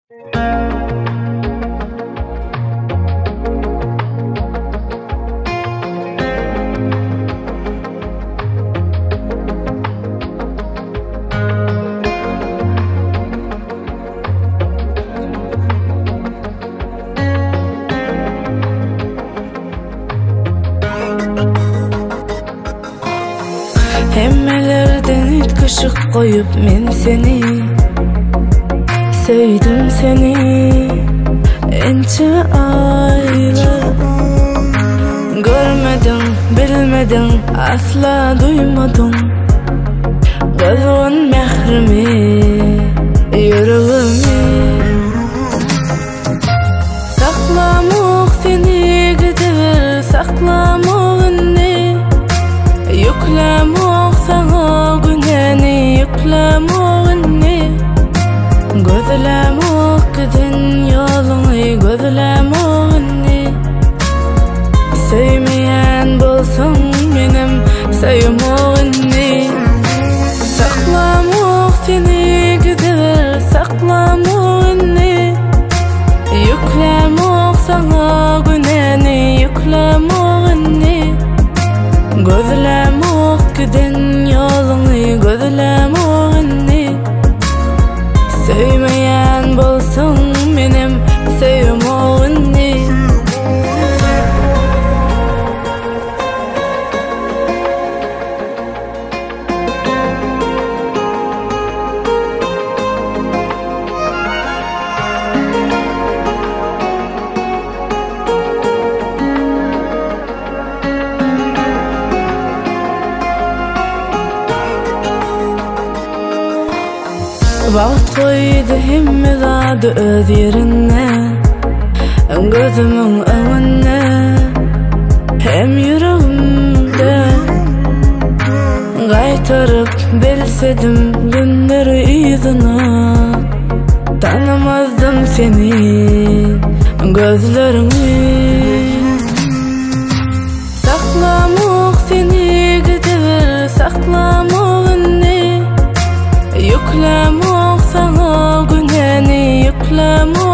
Hemmelerden üýtgeşik goýup men seni Söýdüm seni ençe aýlar Görmediň, bilmediň, asla duýmadyň Gyzgyn mährimi, ýüregimi Saklamok seni gidiber saklamok indi Ýüklämok saňa günäni ýüklämok indi Gözlämok giden ýoluňy gözlämok indi Söýmeýän bolsaň menem söýemok indi Saklamok seni gidiber saklamok indi Ýüklämok saňa günäni ýüklämok indi Gözlämok giden ýoluňy gözlämok indi Söýmeýän bolsaň menem söýemok indi. Wagt goýdy hemme zady öz ýerine Gözümiň öňünde hem ýüregimde Gaýtaryp bilsedim günleri yzyna Tanamazdym seni gözleriňi Saklamok seni gidiber saklamok indi Ýüklämok saňa günäni ýüklämok.